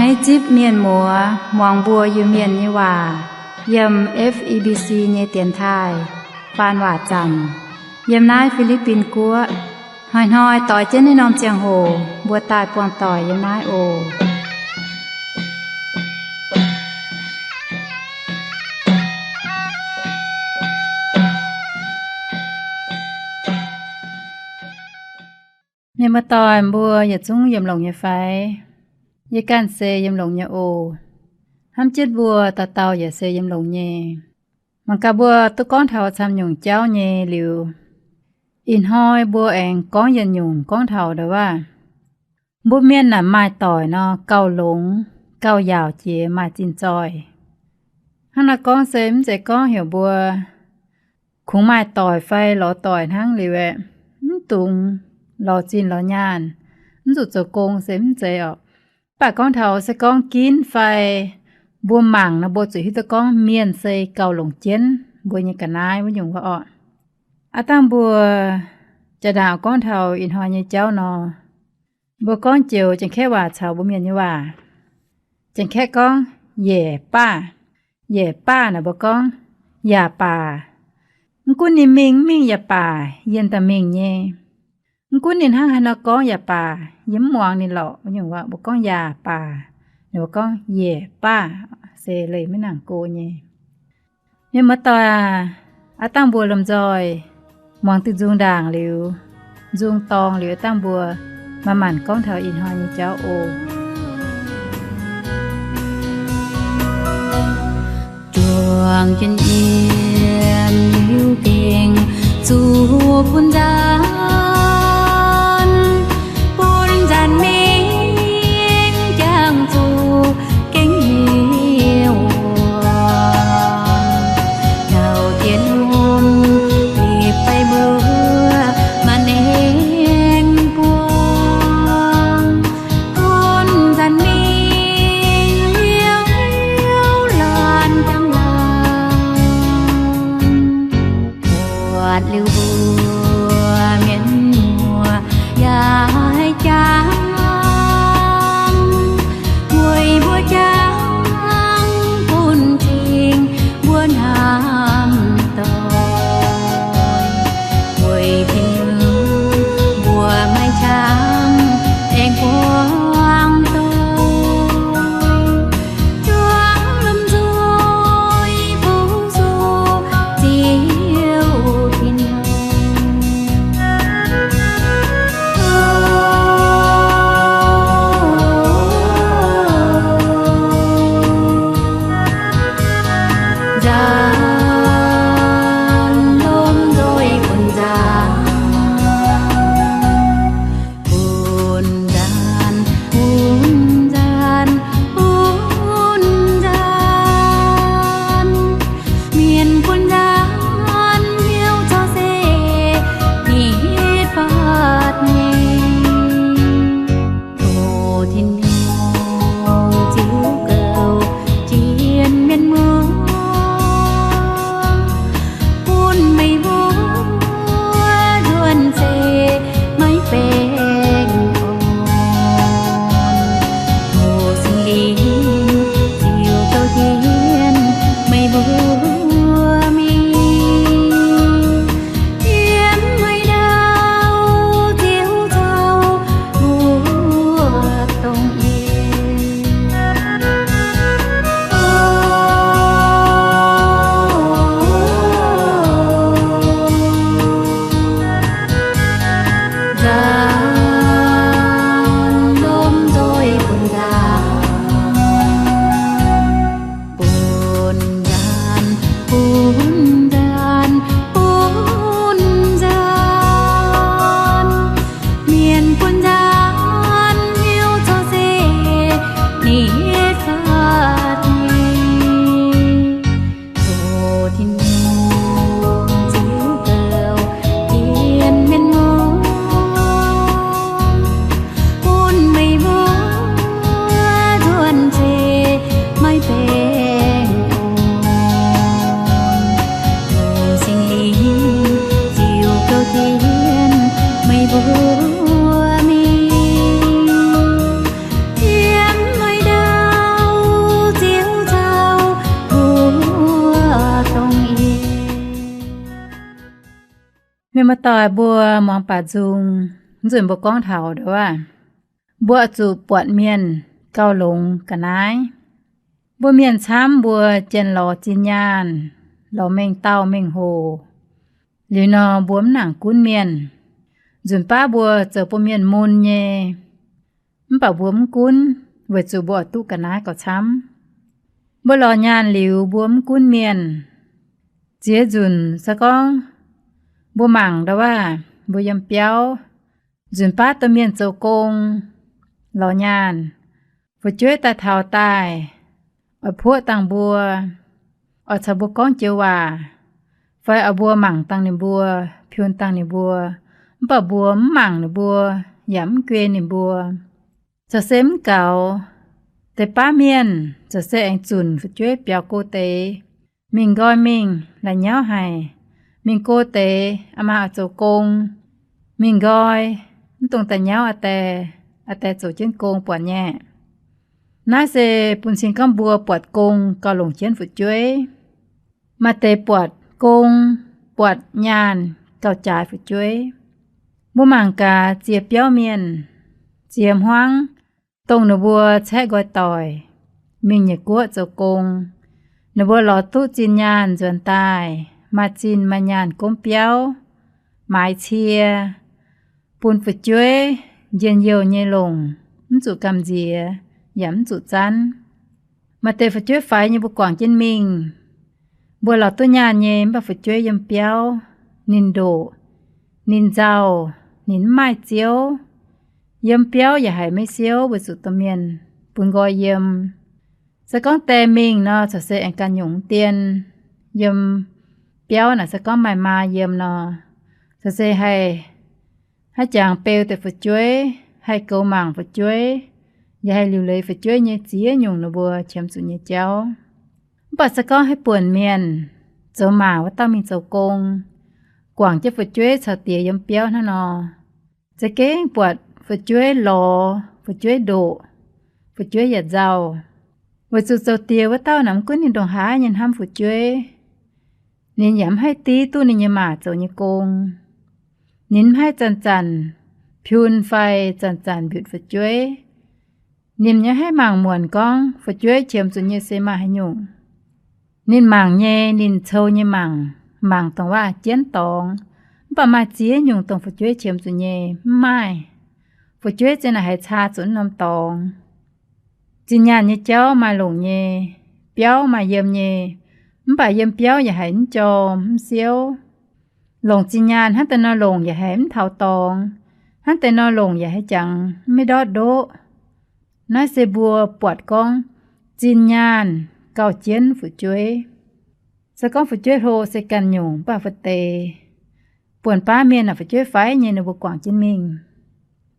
Naaiv zipv mienh muoz muangx mbuo Iu-Mienh nyei waac yiem F E B C nyei dienx taaih faan waac zanc yiem naaiv Fi^li^bin Guoqv. Hnoi-hnoi doix jienv naaiv norm ziangh hoc mbuo daaih buangh doic yiem naaiv oc. Mienh muoz-doic mbuo yietc zungv yiem longx nyei fai? Yie ganh se yiem longx nyei oc. Hnamv jienv mbuo dauh dauh yaac se yiem longx nyei. Mangc gaax mbuo duqv gorngv taux camv nyungc jauv nyei liuz, ih hnoi mbuo aengx gorngv yietc nyungc gorngv taux ndau waac, mbuo mienh naaic maaih doic nor gauh longx, gauh yaauc jiex maaih zinh zoih. Hnangv naaiv gorngv se mv zeiz gorngv heuc mbuo kungx maaih doic fai lorz doic hnangv liuz aeqv, mv dungx lorz zinh lorz nyaanh, mv zuqc zoux gong se mv zeiz oc. Mv baac gorngv taux se gorngv ginv fai mbuo mangc nor mbuo zuqc hiuv duqv gorngv mienh se gauh longc jienv mbuo nyei ga'naaiv wuov nyungc wuov orqc. Aav dangh mbuo jaa ndaangc gorngv taux ih hnoi nyei jauv nor, mbuo gorngv joux Janx-Kaeqv waac caux mbuo mienh nyei waac. Janx-Kaeqv gorngv yaac baac. Yaac baac naaic mbuo gorngv yaac baac. Mv gunv ninh mingh mv mingh yaac baac, yie daaih mingh nyei. Mv gunv ninh hnangv haaix nor gorngv yaac baac, yie mv muangx ninh lorqc wuov nyungc waac mbuo gorngv yaac baac. Ninh mbuo gorngv yaac baac se leih maiv nangc go nyei. Mienh muoz-doic aac, aav dangh mbuo lomh nzoih muangx duqv nzung ndaangc liuz, nzung dorngh liuz, aav dangh mbuo manc-manc gorngv taux ih hnoi nyei jauv oc. Juangc jienv yiem liuz gengh zuqc bun nzaanc, bun nzaanc mingh jangx zuqc gengh hiuv. Ndau jienv lomh lipc fai mbuo maanc aengx buangh, bun nzaanc mingh liuz laanh jangx laanh, buatc liuz mbuo Muoz-doic mbuo muangx baac nzung, nzunc mbuo gorngv taux ndo aav, mbuo zuqc buatc mienh gauh longx ga'naaiv. Mbuo mienh camv mbuo jien lorz zinh nyaanh, lorz mengh dauh mengh hoc. Liuz nor mbuo mv nangc gunv mienh. Nzunc baav mbuo zoux bun mienh mun nyei, mv baac mbuo mv gunv, weic zuqc mbuo oix duqv ga'naaiv gauh camv. Mbuo lorz nyaanh liuz mbuo mv gunv mienh. Ziex nzunc se gorngv mbuo mangc ndo aav, mbuo yiem biauv, nzunc baav domh mienh zoux gong, lorz nyaanh, fu'jueiv daaih taux daaih, oix puoqv dangh mbuo, oix caux mbuo gorngv joux waac, fai oix mbuo mangc dangh ninh mbuo, piun dangh ninh mbuo, mv baac mbuo mv mangc ninh mbuo, yaac mv guen ninh mbuo. Corc se mv gaux. Deix baav mienh corc se aengx zunc fu'jueiv biaux go deix, mingh nqoi mingh, la'nyauv haic, mingh go deix, aa maa oix zoux gong, mingh nqoi, mv dungx daaih nyauv aa die, aa die zoux jienv gong buatc nyei. Naaiv se bun cing gorngv mbuo buatc gong gauh longc jienv fu'jueiv. Maaih deix buatc gong, buatc nyaanh gauh jaaix fu'jueiv. Mbuo mangc gaax ziex biauv mienh, ziex hmuangv, dongh ninh mbuo caeqv nqoi doic, mingh nyei guoqv zoux gong. Ninh mbuo lorz duqv zinh nyaanh nzuonx daaih, maaih zinh maaih nyaanh gomv biauv, maaiz cie, bun fu'jueiv njien-youh nyei longc, mv zuqc gamh nziex, yaac mv zuqc zanv. Maaih deix fu'jueiv faix nyei mbuo guangc jienv mingh. Mbuo lorz duqv nyaanh nyei, mv baac fu'jueiv yiem biauv, ninh ndoqc, ninh nzauh, ninh mv maaih ziouv. Yiem biauv yaac haiz maiv siouv weic zuqc domh mienh bun nqoi yiem. Se gorngv die mingh nor, corc se aengx ganh nyungc dien. Yiem biauv naaic se gorngv maaih maa yiem nor, corc se haih haaix jangx beu deix fu'jueiv, haih goux mangc fu'jueiv, yaac haih liuc leiz fu'jueiv nyei ziex nyungc ninh mbuo qiemx zuqc nyei jauv. Mv baac se gorngv haaix buonc mienh zoux maac wuov dauh mingh zoux gong, guangc jienv fu'jueiv caux diex yiem biauv hnangv nor, za'gengh buatc fu'jueiv lorz, fu'jueiv ndoqc, fu'jueiv yaac nzauh. Weic zuqc zoux diex wuov dauh naaic mv gunv ninh ndongc haaix nyei hnamv fu'jueiv, ninh yaac mv haih div duqv ninh nyei maac zoux nyei gong. Ninh mv haih zanc-zanc piun fai zanc-zanc mbiutc fu'jueiv. Ninh mv haih mangc muonc gorngv fu'jueiv qiemx zuqc nyei se maaih haaix nyungc. Ninh mangc nyei, ninh cou nyei mangc, mangc dongh waac jienv dorngx, mv baac maaih ziex nyungc dongh fu'jueiv qiemx zuqc nyei mv maaih. Fu'jueiv za'naaic haiz caa zuqc norm dorngx. Zinh nyaanh nyei jauv maaih longc nyei, biauv maaih yiem nyei, mv baac yiem biauv yaac haiz mv jorm mv siouv. Longc zinh nyaanh hnangv deix nor longc yaac haiz mv taux dorngx, hnangv deix nor longc yaac haiz jangx mv hiuv ndortv ndoqv. Naaiv se mbuo buatc gorngv zinh nyaanh gauh jienv fu'jueiv. Se gorngv fu'jueiv hlo se ganh nyungc, mv baac fu'deix buonc baav mienh naaic fu'jueiv faix nyei ninh mbuo guangc jienv mingh.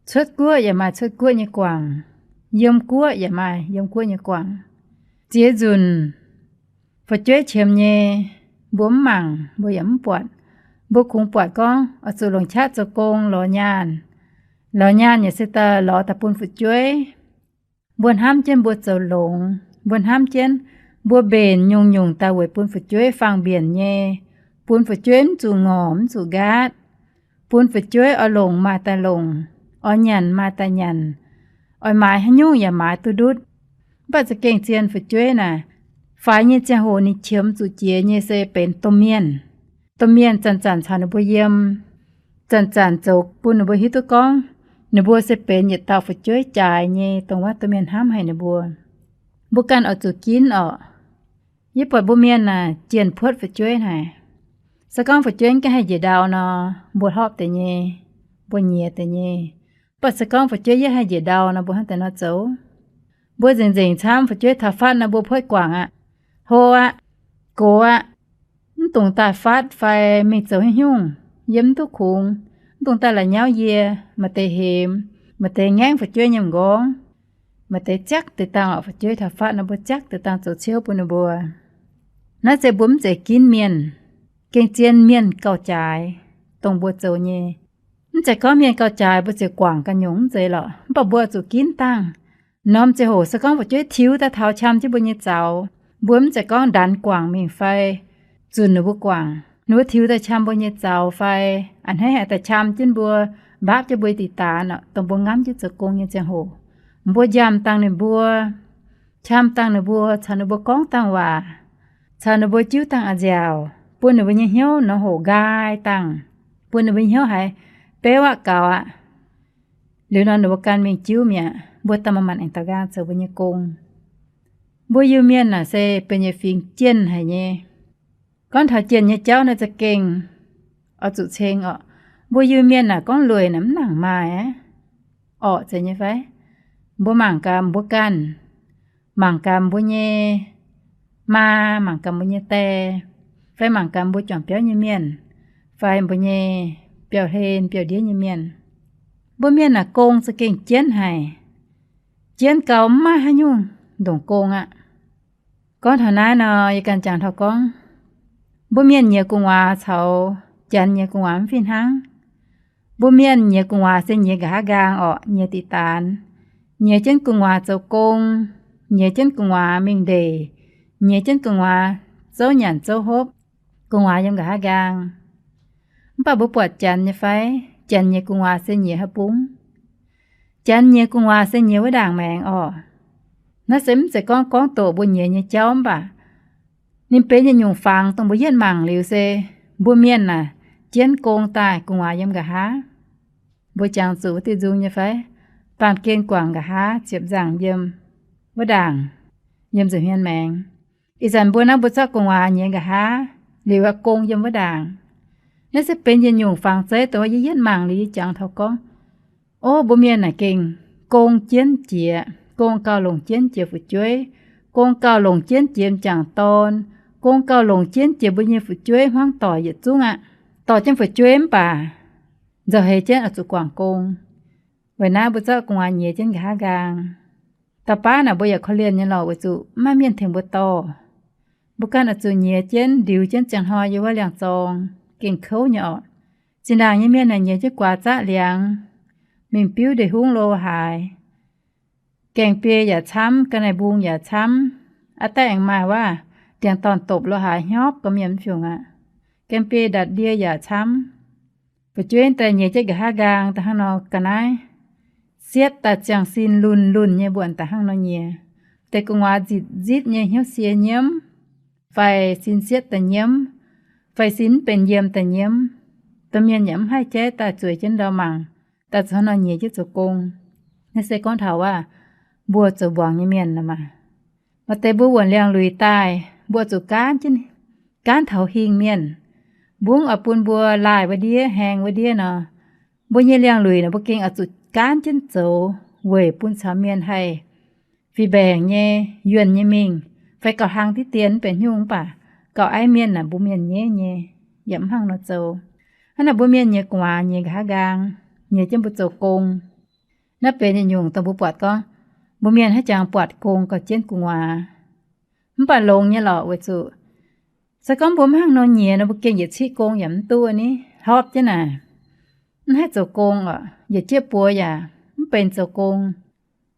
Cuotv guoqv yaac maaih cuotv guoqv nyei guangc, yiem guoqv yaac maaih yiem guoqv nyei guangc. Ziex nzunc fu'jueiv qiemx nyei, mbuo mv mangc, mbuo yaac mv buatc. Mbuo kungx buatc gorngv oix zuqc longc qaqv zoux gong lorz nyaanh. Lorz nyaanh yaac se daaih lorz daaih bun fu'jueiv. Mbuo hnamv jienv mbuo zoux longx, mbuo hnamv jienv mbuo mbenc nyungc-nyungc daaih weic bun fu'jueiv faang-mbienc nyei, bun fu'jueiv mv zuqc ngorc mv zuqc nqaatv, bun fu'jueiv oix longc maaih daaih longc, oix nyanc maaih daaih nyanc, oix maaiz haaix nyungc yaac maaiz duqv ndutv. Mv baac za'gengh zien fu'jueiv naaic, faix nyei ziangh hoc ninh qiemx zuqc jiex nyei se benx domh mienh. Domh mienh zanc-zanc caux ninh mbuo yiem, zanc-zanc zoux bun ninh mbuo hiuv duqv gorngv ninh mbuo se benx yietc dauh fu'jueiv jaaix nyei, dongh wuov domh mienh hnamv haic ninh mbuo. Mbuo ganh oix zuqc ginv orqc. Yie buatc mbuo mienh naaic jienh puotv fu'jueiv haic. Se gorngv fu'jueiv mv gaengh haih njiec ndau nor, mbuo hlorpv deix nyei, mbuo nyiex deix nyei. Mv baac se gorngv fu'jueiv yie haih njiec ndau nor, mbuo hnangv deix nor zoux. Mbuo nzengc-nzengc camv fu'jueiv taux fatv nor, mbuo puotv guangc aqv, hlo aqv, gox aqv. Mv dungx daaih fatv fai mingh zoux haaix nyungc, yie mv duqv kungx. Mv dungx daaih la'nyauv yie. Maaih deix hemx, maaih deix ngaengv fu'jueiv nyei m'nqorngv, maaih deix ziaqv deix dangh orqc. Fu'jueiv taux fatv nor, mbuo ziaqv deix dangh zoux ciouv bun ninh mbuo. Naaiv se mbuo mv zeiz ginv mienh. Gengh zien mienh gauh jaaix dongh mbuo zoux nyei. Mv zeiz gorngv mienh gauh jaaix mbuo ziouc guangc ganh nyungc, mv zeiz lorqc. Mv baac mbuo zuqc ginv dangh. Norm ziangh hoc se gorngv fu'jueiv tiux daaih taux qam jienv mbuo nyei zaux, mbuo mv zeiz gorngv ndanx guangc mingh fai zunc ninh mbuo guangc. Ninh mbuo tiux daaih qam mbuo nyei zaux fai a'hneiv haic daaih qam jienv mbuo, mbaapv jienv mbuo diqc daanx, dongh mbuo ngamv jienv zoux gong nyei ziangh hoc, mbuo njaamv dangh ninh mbuo, qam dangh ninh mbuo, caux ninh mbuo gorngv dangh waac, caux ninh mbuo jiuv dangh a'nziaauc, bun ninh mbuo nyei hnyouv nor hoqc nqaai dangh, bun ninh mbuo nyei hnyouv haiz beuv aqv, gaux aqv. Liuz nor ninh mbuo gan mingh jiuv mi'aqv. Mbuo daaih manc-manc aengx daux nqaang zoux mbuo nyei gong. Mbuo Iu-Mienh naaic se benx yietc fingx jienh haic nyei. Gorngv taux jienh nyei jauv naaiv za'gengh oix zuqc ceng orqc. Mbuo Iu-Mienh naaic gorngv lueic naaic mv nangc maaih aqv. Orqc zeiz nyei fai? Mbuo mangc gaax mbuo ganh, mangc gaax mbuo nyei maa, mangc gaax mbuo nyei die, fai mangc gaax mbuo juangc biauv nyei mienh, fai mbuo nyei biauv-hlen biauv-ndiev nyei mienh. Mbuo mienh naaic gong za'gengh jienv haic. Jienv gau mv maaih haaix nyungc ndongc gong aqv. Gorngv taux naaiv nor, yie ganh jangx taux gorngv, mbuo mienh nyiex gu'nguaaz caux Janx nyiex gu'nguaaz mv fih hnangv. Mbuo mienh nyiex gu'nguaaz se nyiex nqa'haav nqaang orqc, nyiex diqc daanx, nyiex jienv gu'nguaaz zoux gong, nyiex jienv gu'nguaaz mingh ndeic, nyiex jienv gu'nguaaz zouv nyanc zouv hopv, gu'nguaaz yiem nqa'haav nqaang. Mv baac mbuo buatc Janx nyei fai? Janx nyiex gu'nguaaz se nyiex haaix bung? Janx nyiex gu'nguaaz se nyiex wuov ndaangc maengx orqc. Naaiv se mv zeiz gorngv gorngv doqc mbuo nyiex nyei jauv mv baac ninh benx yietc nyungc fangx dongh mbuo yietv mangc liuz se mbuo mienh naaic jienv gong daaih gu'nguaaz yiem nqa'haav. Mbuo jangx zuqc wuov diuh nzung nyei fai? Baamh gen guangc nqa'haav ziepc nzaangc yiem wuov ndaangc, yiem nza'hmien maengx. Ih zanc mbuo naaiv mbuo zorqv gu'nguaaz nyiex nqa'haav liuz, gong yiem wuov ndaangc. Naaiv se benx yietc nyungc fangx zeiv dongh yie yietv mangc liuz yie jangx taux gorngv, o, mbuo mienh naaic gengh gong jienv jiex, gong gauh longc jienv jiex fu'jueiv, gong gauh longc jienv jiex m'jangc dorn, gong gauh longc jienv jiex mbuo nyei fu'jueiv hmuangv doic yietc zungv aqv. Dorh jienv fu'jueiv mv baac nzauh heix jienv oix zuqc guangc gong. Weic naaiv mbuo zorqv gu'nguaaz nyiex jienv nqa'haav nqaang. Dauh baav naaic mbuo yaac korv-lienh nyei lorqc, weic zuqc mv maaih mienh tengx mbuo dorh. Mbuo ganh oix zuqc nyiex jienv, ndiux jienv ziangh hnoi yiem wuov liangx-zorng, gengh kouv nyei orqc. Zinh ndaangc nyei mienh naaic nyiex jienv guaax zaqv liangx, mingh biuv ndeic-hungv lo haaix, gaeng-biei yaac camv, ga'naaiv-mbung yaac camv, aav daaih aengx maaih wuov ndiangx-dorn dopc lo haaix, hnyopv gorqv-mienh mv fungc aqv. Gaeng-biei ndatc ndie yaac camv. Fu'jueiv daaih nyiex jienv nqa'haav nqaang daaih hnangv nor ga'naaiv, sietv daaih ziangh sin lunh lunh nyei mbuonc daaih hnangv nor nyiex. Deix gu'nguaaz nzitc nzitv nyei hnyouv sie nyiemv, fai sin sietv daaih nyiemv, fai sin mv benx yiem daaih nyiemv. Domh mienh yaac mv haih jaiv daaih zueiz jienv ndau mangc, daaih zuqc hnangv nor nyiex jienv zoux gong. Naaiv se gorngv taux wuov mbuo zoux mbuangz nyei mienh nor maah. Maaih deix mbuo wuonc liangx-luic daaih, mbuo zuqc gaanv jienv, gaanv taux hingh mienh. Mbungv oix bun mbuo laaih wuov ndiev, haeng wuov ndiev nor, mbuo nyei liangx-luic nor mbuo gengh oix zuqc gaanv jienv zoux weic bun caux mienh haih fih mbaengc nyei, yuonh nyei mingh, fai gauh hlang diqv dien mv benx haaix nyungc mv baac gauh aiv mienh naaic mbuo mienh nyeiv nyei, yaac mv hnangv nor zoux. Hnangv naaic mbuo mienh nyei gu'nguaaz nyiex nqa'haav nqaang, nyiex jienv mbuo zoux gong. Naaiv benx yietc nyungc dongh mbuo buatc gorngv mbuo mienh haaix jangx buatc gong gauh jienv gu'nguaaz. Mv baac longx nyei lorqc, weic zuqc se gorngv mbuo mv hnangv nor nyiex nor, mbuo gengh yietc ciqv gong yaac mv duqv ni, hlopv jienv naaic, mv haih zoux gong oc. Yietc jieqv buoz yaac mv benx zoux gong.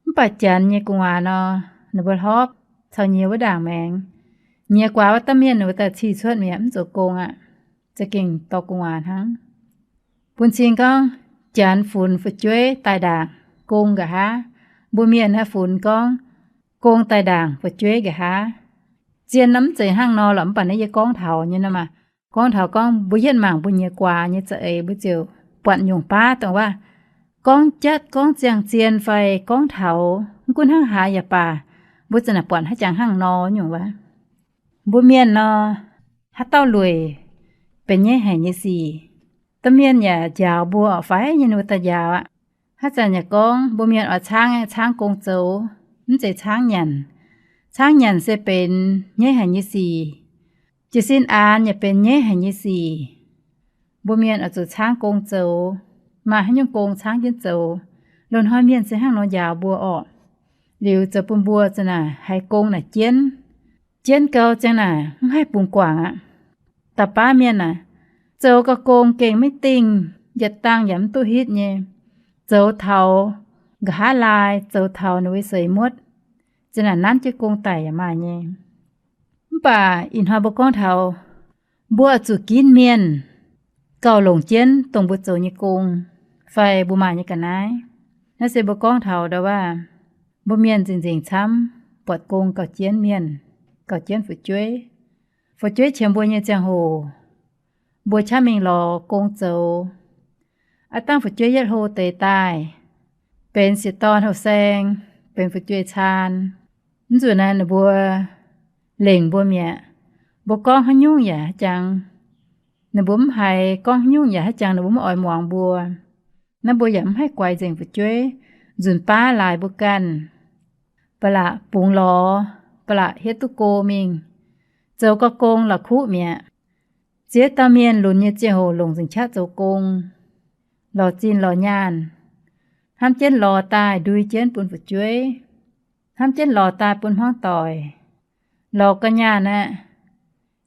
Mv baac Janx nyei gu'nguaaz nor, ninh mbuo hlopv caux nyiex wuov ndaangc maengx. Nyiex guaax wuov dauh mienh ninh mbuo daaih cih cuotv mi'aqv, mv zoux gong aqv, za'gengh dorh gu'nguaaz hnangv. Bun cing gorngv Janx funx fu'jueiv daaih ndaangc, gong nqa'haav. Mbuo mienh naaiv funx gorngv gong daaih ndaangc, fu'jueiv nqa'haav. Zien nor mv zeiz hnangv nor lorqc, mv baac naaiv yie gorngv taux nyei nor maah. Gorngv taux gorngv mbuo yietv mangc mbuo nyiex guaax nyei za'eix, mbuo ziouc buatc nyungc baav dongh wuov gorngv jatv gorngv ziangh zien fai gorngv taux mv gunv hnangv haaix yaac baac, mbuo za'gengh naaic buatc haaix jangx hnangv nor nyungc wuov. Mbuo mienh nor, haaix dauh lueic benx nyaiv haic nyei sic. Domh mienh yaac njaaux mbuo oc, faix nyei ninh mbuo daaih njaaux aqv. Haaix zanc yaac gorngv mbuo mienh oix caangv, caangv gong zoux, mv zeiz caangv nyanc. Caangv nyanc se benx nyaiv haic nyei sic. Jiez sin aanx yaac benx nyaiv haic nyei sic. Mbuo mienh oix zuqc caangv gong zoux, maaih haaix nyungc gong caangv jienv zoux. Loz-hnoi mienh se hnangv nor njaaux mbuo orqc. Liuz zoux bun mbuo za'naaic haiz gong naaic jienv, jienv gau ziang naaic mv haih bungx guangc aqv. Dauh baav mienh aah, zoux gau gong gengh maiv dingh, yietc dangh yaac mv duqv hitv nyei. Zoux taux nqa'haav laai, zoux taux ninh mbuo seix muotv, za'naaic nanv jienv gong daic yaac maaih nyei. Mv baac ih hnoi mbuo gorngv taux Mbuo oix zuqc ginv mienh gauh longc jienv dongh mbuo zoux nyei gong fai mbuo maaih nyei ga'naaiv. Naaiv se mbuo gorngv taux ndau wuov, mbuo mienh nzengc-nzengc camv buatc gong gauh jienv mienh, gauh jienv fu'jueiv. Fu'jueiv qiemx mbuo nyei ziangh hoc, mbuo qaqv mingh lorz gong zoux. Aav dangh fu'jueiv yietv hlo deix daaih, benx sieqv dorn houh saeng, benx fu'jueiv caan, mv nzunc naaiv ninh mbuo lengc mbuo mi'aqv. Mbuo gorngv haaix nyungc yaac haaix jangx ninh mbuo mv haiz, gorngv haaix nyungc yaac haaix jangx ninh mbuo mv oix muangx mbuo. Naaiv mbuo yaac mv haih guaix nzengc fu'jueiv. Nzunc baav laaix mbuo ganh, ba'laqc bungx lorz, ba'laqc hietv duqv go mingh, zoux gau gong la'kuqv mi'aqv. Ziex dauh mienh lunx nyei ziangh hoc longc nzengc qaqv zoux gong, lorz zinh lorz nyaanh, hnamv jienv lorz daaih ndui jienv bun fu'jueiv, hnamv jienv lorz daaih bun hmuangv doic. Lorz ga'nyaanh aeqv,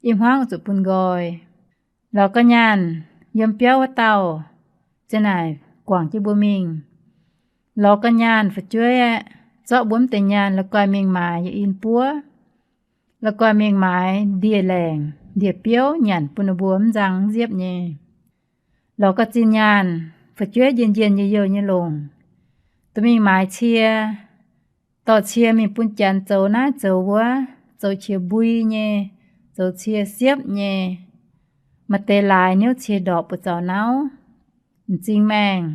i hmuangv zuqc bun nqoi. Lorz ga'nyaanh yiem biauv wuov dauh ziang naaic guangc jienv mbuo mingh. Lorz ga'nyaanh fu'jueiv aeqv, zorqv mbuo mv deix nyaanh la'guaih mingh maaiz yiem in buov, la'guaih mingh maaiz ndie-laengc ndie-biouv nyanc bun ninh mbuo mv nzang mv nziepv nyei. Lorz ga'zinh nyaanh fu'jueiv njien-njien youh-youh nyei longc, dorh mingh maaiz cie, dorh cie mingh bun janx zoux naaiv zoux wuov, zoux cie mbui nyei, zoux cie siepv nyei, maaih deix laaix niouv cie ndorpc buoz zaux nauv, m'zing maengh,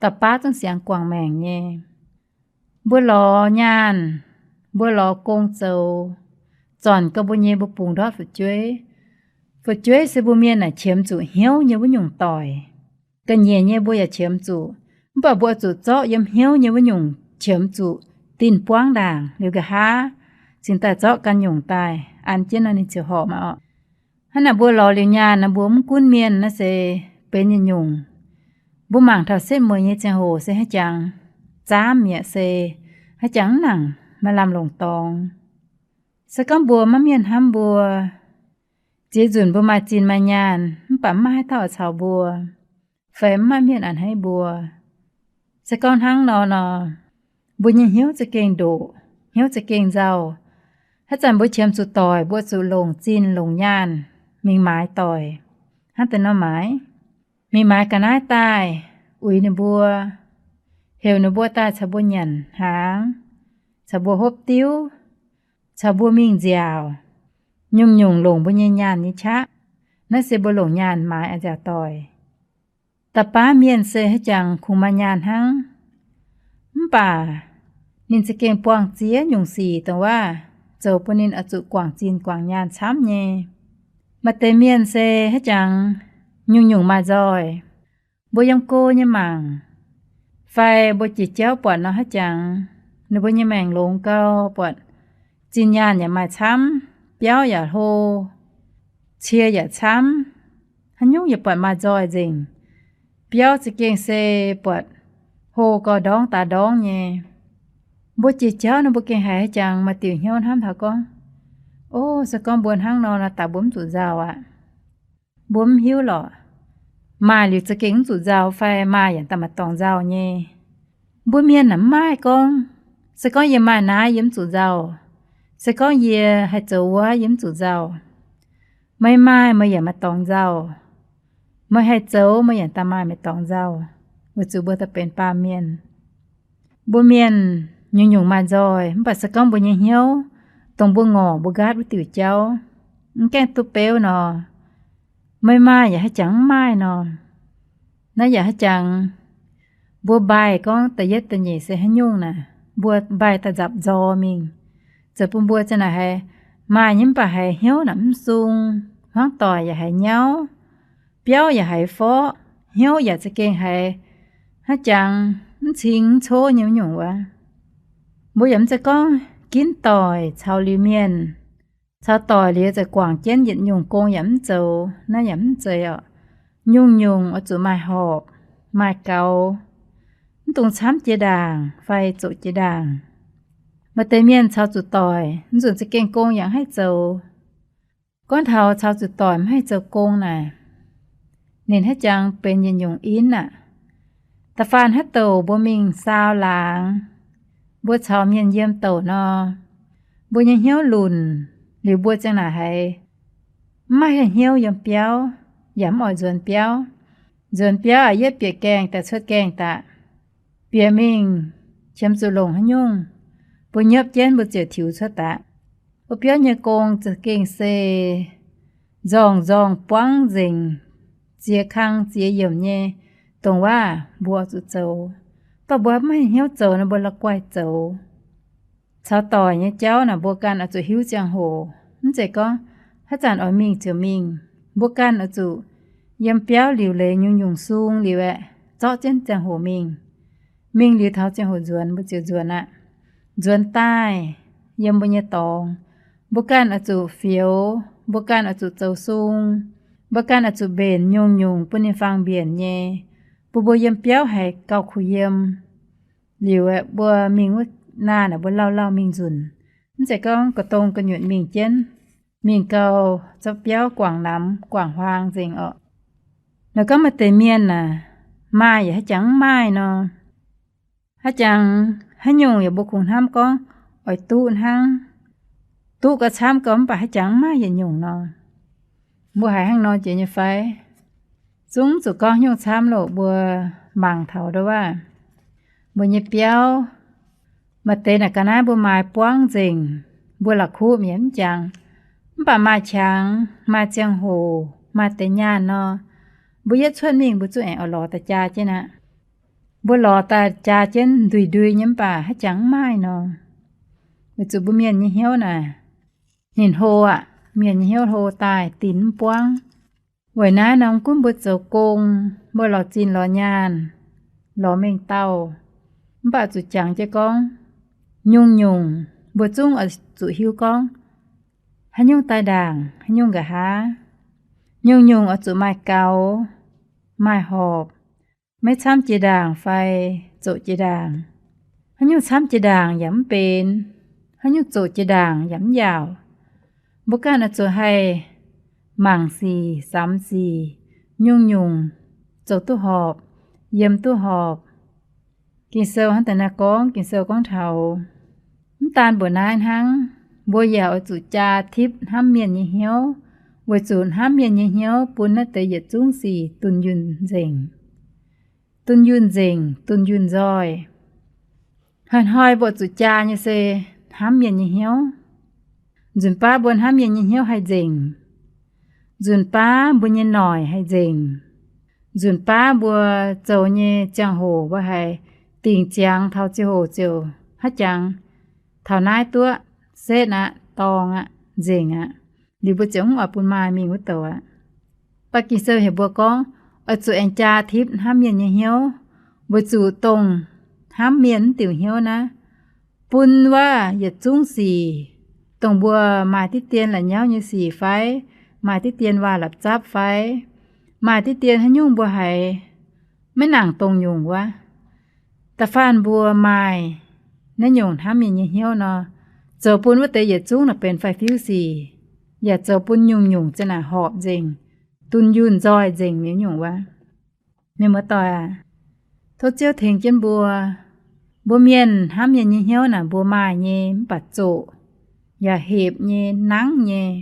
da'baav zungv siangx guangc maengc nyei. Mbuo lorz nyaanh, mbuo lorz gong zoux, zornc gau mbuo nyei mbuo bungx ndortv fu'jueiv. Fu'jueiv se mbuo mienh naaic qiemx zuqc hnyouv nyei wuov nyungc doic. Ga'nyiec nyei mbuo yaac qiemx zuqc, mv baac mbuo zuqc zorqv yiem hnyouv nyei wuov nyungc qiemx zuqc dinh buangv ndaangc liuz nqa'haav cingx daaih zorqv ganh nyungc daaih an jienv nor ninh ziouc horpc maah oc. Hnangv naaic mbuo lorz liuz nyaanh nor mbuo mv gunv mienh naaiv se benx yietc nyungc. Mbuo mangc taux setv mueiz nyei ziangh hoc se haaix jangx zaamv mi'aqv, se haaix jangx mv nangc maaih lamh longc dorngx. Se gorngv mbuo maiv mienh hnamv mbuo, ziex nzunc mbuo maaih zinh maaih nyaanh mv baac mv maaih haaix dauh caux mbuo, fai mv maaih mienh a'hneiv haiv mbuo. Se gorngv hnangv nor nor, mbuo nyei hnyouv za'gengh ndoqc, hnyouv za'gengh nzauh. Haaix zanc mbuo qiemx zuqc doic, mbuo zuqc longc zinh longc nyaanh mingh maaiz doic. Hnangv deix nor maaiz, mingh maaiz ga'naaiv daaih, uix ninh mbuo, heuc ninh mbuo daaih caux mbuo nyanc hnaangx, caux mbuo hopv diuv, caux mbuo mingh nziaauc. Nyungc-nyungc longc mbuo nyei nyaanh nyei qaqv. Naaiv se mbuo longc nyaanh maaiz a'nziaauc doic. Da'baav mienh se haaix jangx kungx maaih nyaanh hnangv, mv baac ninh za'gengh buangh ziex nyungc sic dongh waac zoux bun ninh oix zuqc guangc zinh guangc nyaanh camv nyei. Maaih deix mienh se haaix jangx nyungc-nyungc maaih nzoih. Mbuo yiem go nyei mangc, fai mbuo jiex jauv buatc nor haaix jangx, ninh mbuo nyei maengc longx gau, buatc zinh nyaanh yaac maaih camv, biauv yaac hlo, cie yaac camv, haaix nyungc yaac buatc maaih nzoih nzengc. Biauv za'gengh se buatc hlo gau ndorngv daaih ndorngv nyei. Mbuo jiex jauv nor mbuo gengh haiz haaix jangx maaih diuc hnyouv hnamv taux gorngv, O, se gorngv mbuo hnangv nor nor daaih mbuo mv zuqc nzauh aqv. Mbuo mv hiuv lorqc, maaih liuz za'gengh mv zuqc nzauh fai maaih yaac daaih maaih dorngx nzauh nyei. Mbuo mienh naaic mv maaih gorngv, se gorngv yie maaih naaiv yie mv zuqc nzauh, se gorngv yie haih zoux wuov yie mv zuqc nzauh. Meih maaih meih yaac maaih dorngx nzauh. Meih haih zoux meih yaac daaih maaih meih dorngx nzauh, weic zuqc mbuo daaih benx baamh mienh. Mbuo mienh nyungc-nyungc maaih nzoih, mv baac se gorngv mbuo nyei hnyouv, dongh mbuo ngorc mbuo nqaatv wuov diuc jauv, mv gaengh duqv beuv nor, meih maaih yaac haaix jangx mv maaih nor. Naaiv yaac haaix jangx, mbuo mbaih gorngv da'yietv da'nyeic se haaix nyungc naaic, mbuo mbaih daaih nzapc nzor mingh, zoux bun mbuo za'naaic haiz maaih nyei mv baac haiz hnyouv naaic mv sung, hmuangv doic yaac haiz nyauv, biauv yaac haiz forv, hnyouv yaac za'gengh haiz haaix jangx mv cing mv cov nyei wuov nyungc wuov. Mbuo yaac mv zeiz gorngv ginv doic caux liuz mienh, caux doic liuz za'guangc jienv yietc nyungc gong yaac mv zoux, naaiv yaac mv zeiz oc. Nyungc-nyungc oix zuqc maaih horpc, maaih gaux, mv dungx camv jiex ndaangc fai zoqc jiex ndaangc. Maaih deix mienh caux zuqc doic, mv nzunc za'gengh gong yaac mv haih zoux. Gorngv taux caux zuqc doic mv haih zoux gong naaic, ninh haaix jangx benx yietc nyungc in aqv. Da'faanh haaix douc mbuo mingh saau laangz, mbuo caux mienh yiem douc nor, mbuo nyei hnyouv lunc, liuz mbuo ziang naaic haiz Mv maaih hnyouv yiem biauv, yaac mv oix nzuonx biauv. Nzuonx biauv aqv, yietv bieqc gaengh daaih cuotv gaengh daaih. Bieqc mingh qiemx zuqc longc haaix nyungc, mbuo nyiepv jienv mbuo ziouc tiux cuotv daaih. Wuov biauv nyei gong za'gengh se nzorng-nzorng buangv nzengc, ziex kang ziex yiemc nyei, dongh waac mbuo oix zuqc zoux. Mv baac mbuo mv maaih hnyouv zoux nor, mbuo la'guaih zoux. Caux doic nyei jauv naaic mbuo ganh oix zuqc hiuv ziangh hoc. Mv zeiz gorngv haaix zanc oix mingh ziouc mingh. Mbuo ganh oix zuqc yiem biauv liuc leiz nyungc-nyungc sung liuz aeqv, zorqv jienv ziangh hoc mingh. Mingh liuz taux ziangh hoc nzuonx mbuo ziouc nzuonx aqv. Nzuonx daaih yiem mbuo nyei dorngx, mbuo ganh oix zuqc fioux, mbuo ganh oix zuqc zoux sung, mbuo ganh oix zuqc mbenc nyungc-nyungc bun ninh faang mbienc nyei, bun mbuo yiem biauv haiz gauh kuh yiem. Liuz aeqv, mbuo mingh wuov naaic mbuo lauh lauh mingh nzunc. Mv zeiz gorngv ga'dongh ga'nyuoqc mingh jienv, mingh gau zorqv biauv guangc namx guangc huaang nzengc orqc. Naaiv gorngv maaih deix mienh aah, maaih yaac haaix jangx mv maaih nor. Haaix jangx haaix nyungc yaac mbuo kungx hnamv gorngv oix duqv hnangv, duqv gauh camv gau, mv baac haaix jangx mv maaih yietc nyungc nor. Mbuo haiz hnangv nor jiex nyei fai? Zungv zuqc gorngv nyungc camv loh, mbuo mangc taux ndouv waac, mbuo nyei biauv, maaih deix naaic ga'naaiv mbuo maaiz buangv nzengc, mbuo la'kuqv mi'aqv mv jangx. Mv baac maaih qangx, maaih ziangh hoc, maaih deix nyaanh nor, mbuo yietv cuotv mingh mbuo zungv aengx oix lorz daaih jaa jienv aqv. Mbuo lorz daaih jaa jienv nduih ndui nyei, mv baac haaix jangx mv maaih nor. Weic zuqc mbuo mienh nyei hnyouv naaic, ninh hlo aqv. Mienh nyei hnyouv hlo daaih dinc mv buangv. Weic naaiv nor, mv gunv mbuo zoux gong, mbuo lorz zinh lorz nyaanh, lorz mengh dauh, mv baac zuqc jangx jienv gorngv, nyungc-nyungc mbuo zungv oix zuqc hiuv gorngv haaix nyungc daaih ndaangc, haaix nyungc nqa'haav. Nyungc-nyungc oix zuqc maaih gaux, maaih horpc, maiv camv jiex ndaangc fai zoqc jiex ndaangc. Haaix nyungc camv jiex ndaangc yaac mv benx, haaix nyungc zoqc jiex ndaangc yaac mv yaauc. Mbuo ganh oix zuqc haih mangc sic, samx sic, nyungc-nyungc zoux duqv horpc, yiem duqv horpc. Ging-Sou hnangv deix naaiv gorngv, Ging-Sou gorngv taux, mv daan mbuoqc naaiv hnangv, mbuo yaac oix zuqc jaa tipv hnamv mienh nyei hnyouv, weic zuqc hnamv mienh nyei hnyouv bun naaiv deix yietc zungv sic dunh yunh nzengc. Dunh yunh nzengc, dunh yunh nzoih. Hnoi-hnoi mbuo zuqc jaa nyei se hnamv mienh nyei hnyouv. Nzunc baav mbuo hnamv mienh nyei hnyouv haih nzengc. Nzunc baav mbuo nyei noic haih nzengc. Nzunc baav mbuo zoux nyei ziangh hoc mbuo haiz dingc ziangx taux ziangh hoc ziouc haiz jangx taux naaiv duqv setv aqv, dorngx aqv, nzengc aqv. Liuz mbuo ziouc mv oix bun maaih mingh wuov douc aqv. Mv baac Ging-Sou heuc mbuo gorngv, oix zuqc aengx jaa tipv hnamv mienh nyei hnyouv, weic zuqc dongh hnamv mienh wuov diuc hnyouv naaiv, bun wuov yietc zungv sic, dongh mbuo maaih diqv dien la'nyauv nyei sic fai, maaih diqv dien waac-lapc zapv fai, maaih diqv dien haaix nyungc mbuo haiz maiv nangc dongh nyungc wuov, da'faanh mbuo maaih naaiv nyungc hnamv mienh nyei hnyouv nor, zoux bun wuov deix yietc zungv naaic benx faix-fiuv sic, yaac zoux bun nyungc-nyungc za'naaic horpc nzengc, dunh yunh nzoih nzengc nyei nyungc wuov. Mienh muoz-doic aac, tov Ziouv tengx jienv mbuo. Mbuo mienh hnamv mienh nyei hnyouv naaic mbuo maaih nyei mv baac zoqc yaac hepc nyei, nangv nyei.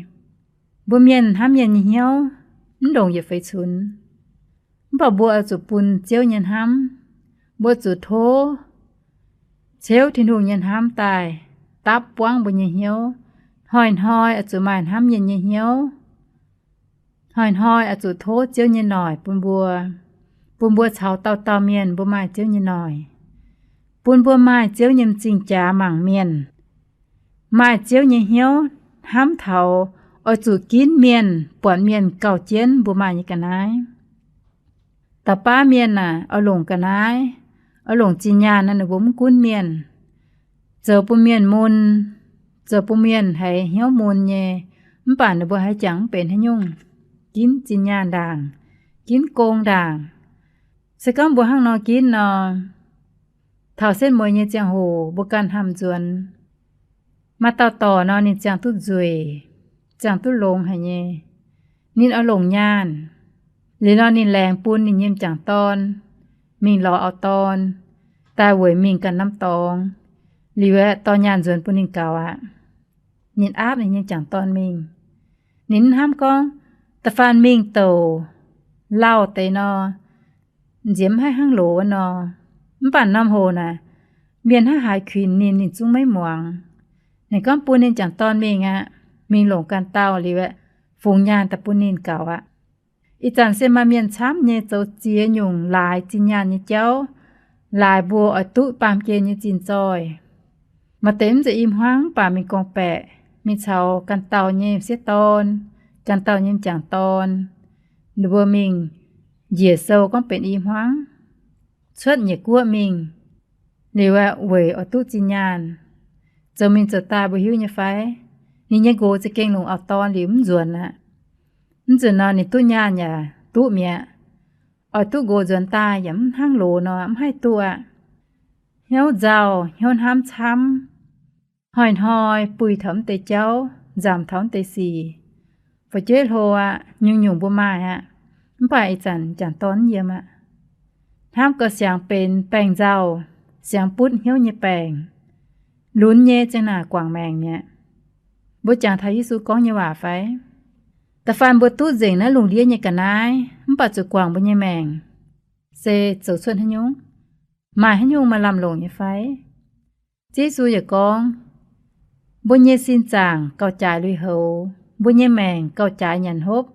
Mbuo mienh hnamv mienh nyei hnyouv mv ndongc yietc feix cunx. Mv baac mbuo oix zuqc bun Ziouv nyei hnamv, mbuo zuqc tov Ziouv Tin-Hungh nyei hnamv daaih dapv buangv mbuo nyei hnyouv. Hnoi-hnoi oix zuqc maaih hnamv mienh nyei hnyouv. Hnoi-hnoi oix zuqc tov Ziouv nyei noic bun mbuo, bun mbuo caux dauh dauh mienh mbuo maaih Ziouv nyei noic, bun mbuo maaih Ziouv nyei m'zing jaax mangc mienh, maaih Ziouv nyei hnyouv hnamv taux oix zuqc ginv mienh, buatc mienh gauh jienv mbuo maaih nyei ga'naaiv. Dauh baav mienh aah, oix longc ga'naaiv, oix longc zinh nyaanh naaic ninh mbuo mv gunv mienh, zoux bun mienh mun, zoux bun mienh haiz hnyouv mun nyei, mv baac ninh mbuo haaix jangx mv benx haaix nyungc, ginv zinh nyaanh ndaangc, ginv gong ndaangc. Se gorngv mbuo hnangv nor ginv nor, taux setv mueiz nyei ziangh hoc mbuo ganh hnamv nzuonx, maaih dauh dorc nor ninh ziangh duqv nzueic, ziangh duqv longx haic nyei. Ninh oix longc nyaanh, liuz nor ninh laengz bun ninh nyei m'jangc dorn mingh lorz auv-dorn, daaih weic mingh ganh norm dorngx, liuz aeqv, dorh nyaanh nzuonx bun ninh gaux aqv. Ninh aapv ninh nyei m'jangc dorn mingh. Ninh mv hnamv gorngv da'faanh mingh douc lauh deix nor, nziex mv haih hnangv loz wuov nor. Mv baac norm hoc naaic, mienh hnangv haaix kuinx ninh, ninh zungv maiv muangx. Ninh gorngv bun ninh jangc dorn mingh aqv, mingh longc ganh dauh liuz aeqv, fungx nyaanh daaih bun ninh gaux aqv. Ih zanc se maaih mienh camv nyei zoux ziex nyungc laaix zinh nyaanh nyei jauv, laaix mbuo oix duqv baamh gen nyei zinh zoih. Maaih deix mv zeiz i hmuangv, mv baac mingh gorngv-baeqc, mingh caux ganh dauh nyei m'sieqv dorn, ganh dauh nyei m'jangc dorn, ninh mbuo mingh njiec sou gorngv benx i hmuangv, cuotv nyiec guoqv mingh, liuz aeqv, weic oix duqv zinh nyaanh. Zoux mingh zoux daaih mbuo hiuv nyei fai? Ninh nyei nqox za'gengh longc auv-dorn liuz mv nzuonx aqv. Mv nzunc nor ninh duqv nyaanh yaac duqv mi'aqv. Oix duqv nqox nzuonx daaih yaac mv hnangv loz nor, mv haih duqv aqv. Hnyouv nzauh, hnyouv hnamv camv, hnoi-hnoi buih taux mv deix jauv, nzamc taux mv deix sic. Fu'jueiv hlo aqv, nyungc-nyungc mbuo maaih aqv. Mv baac ih zanc m'jangc dorn mv yiem aqv. Hnamv gau siangx benx baengc nzauh, siangx butv hnyouv nyei baengc. Lunx nyei ziang naaic guangc maengc mi'aqv. Mbuo jangx taux Yesu gorngv nyei waac fai? Da'faanh mbuo duqv nzengc naaiv lungh ndiev nyei ga'naaiv, mv baac zuqc guangc mbuo nyei maengc, se zoux cuotv haaix nyungc? Maaih haaix nyungc maaih lamh longc nyei fai? Ziouv Yesu yaac gorngv, mbuo nyei sin zaangc gauh jaaix lui-houx, mbuo nyei maengc gauh jaaix nyanc hopv,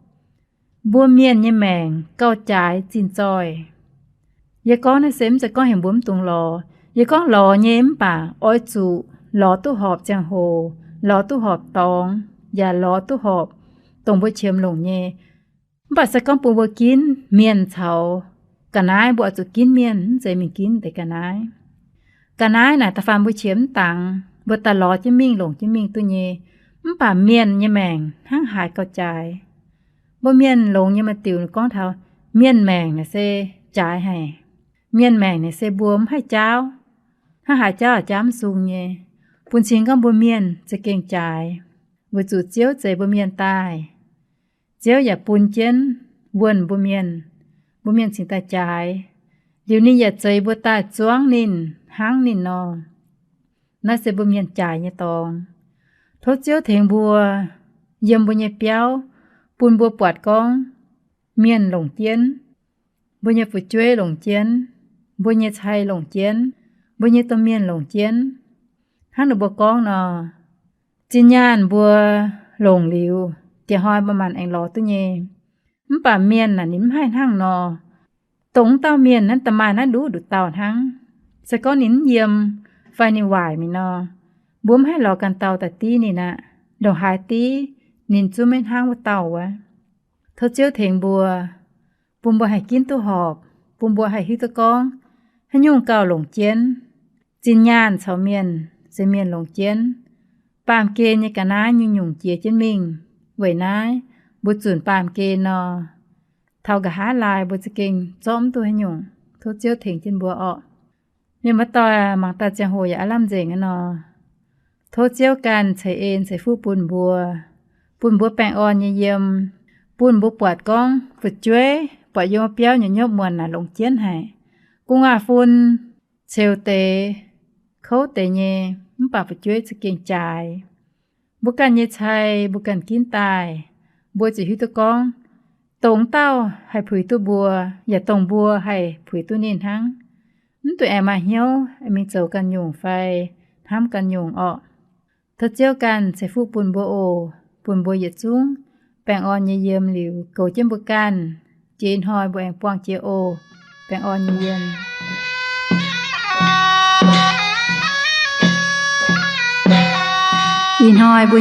mbuo mienh nyei maengc gauh jaaix zinh zoih. Yie gorngv naaiv se mv zeiz gorngv heuc mbuo mv dungx lorz. Yie gorngv lorz nyei mv baac oix zuqc lorz duqv horpc ziangh hoc, lorz duqv horpc dorngx, yaac lorz duqv horpc dongh mbuo qiemx longc nyei. Mv baac se gorngv bun mbuo ginv mienh caux ga'naaiv, mbuo oix zuqc ginv mienh, mv zeiz mingh ginv deix ga'naaiv. Ga'naaiv naaic da'faanh mbuo qiemx mv dangx, mbuo daaih lorz jienv mingh, longc jienv mingh duqv nyei. Mv baac mienh nyei maengc hnangv haaix gauh jaaix. Mbuo mienh longx nyei maaih diuc gorngv taux mienh maengc naaic se jaaix haic. Mienh maengc naaic se mbuo mv haih jaauv. Hnangv haaix jaauv yaac jaauv mv sung nyei. Bun cing gorngv mbuo mienh za'gengh jaaix, weic zuqc Ziouv zeix mbuo mienh daaih. Ziouv yaac bun jienv wuonh mbuo mienh, mbuo mienh cingx daaih jaaix. Liuz ninh yaac zeix mbuo daaih zuangv ninh, hnangv ninh nor. Naaiv se mbuo mienh jaaix nyei dorngx. Tov Ziouv tengx mbuo yiem mbuo nyei biauv, bun mbuo buatc gorngv mienh longc jienv, mbuo nyei fu'jueiv longc jienv, mbuo nyei cai longc jienv, mbuo nyei domh mienh longc jienv. Hnangv ninh mbuo gorngv nor, zinh nyaanh mbuo longc liuz, dieh hnoi mbuo maanc aengx lorz duqv nyei. Mv baac mienh naaic ninh mv haih hnangv nor. Dongh wuov dauh mienh naaiv da'maaih naaiv nduqc nduqc dauh hnangv. Se gorngv ninh mv yiem fai ninh waaic mi'aqv nor, mbuo mv haih lorz ganh dauh daaih div ninh aqv. Ndongc haaix div, ninh zungv maiv hnangv wuov dauh wuov. Tov Ziouv tengx mbuo, bun mbuo haih ginv duqv horpc, bun mbuo haih hiuv duqv gorngv haaix nyungc gauh longc jienv. Zinh nyaanh caux mienh se mienh longc jienv. Baamh gen nyei ga'naaiv nyungc-nyungc jiex jienv mingh. Weic naaiv mbuo zunc baamh gen nor, taux nqa'haav laai mbuo za'gengh zorqv mv duqv haaix nyungc. Tov Ziouv tengx jienv mbuo orqc. Mienh muoz-doic, mangc daaih ziangh hoc yaac aav lamh nzengc aqv nor. Tov Ziouv ganh ceix en ceix fuqv bun mbuo, bun mbuo baengh orn nyei yiem, bun mbuo buatc gorngv fu'jueiv buatc yiem wuov biauv nyei nyopv muonc naaic longc jienv haic. Gu'nguaaz-fun ceux deix, kouv deix nyei, mv baac fu'jueiv za'gengh jaaix. Mbuo ganh nyei cai mbuo ganh ginv daaih, mbuo ziouc hiuv duqv gorngv dongh dauh haih puix duqv mbuo, yaac dongh mbuo haih puix duqv ninh hnangv. Mv duqv aengx maaih hnyouv mingh zoux ganh nyungc fai hnamv ganh nyungc orqc. Tov Ziouv ganh ceix fuqv bun mbuo oc. Bun mbuo yietc zungv baengh orn nyei yiem liuz goux jienv mbuo ganh. Jiex ih hnoi mbuo aengx buangh jiex oc. Baengh orn nyei yiem. Ih hnoi mbuo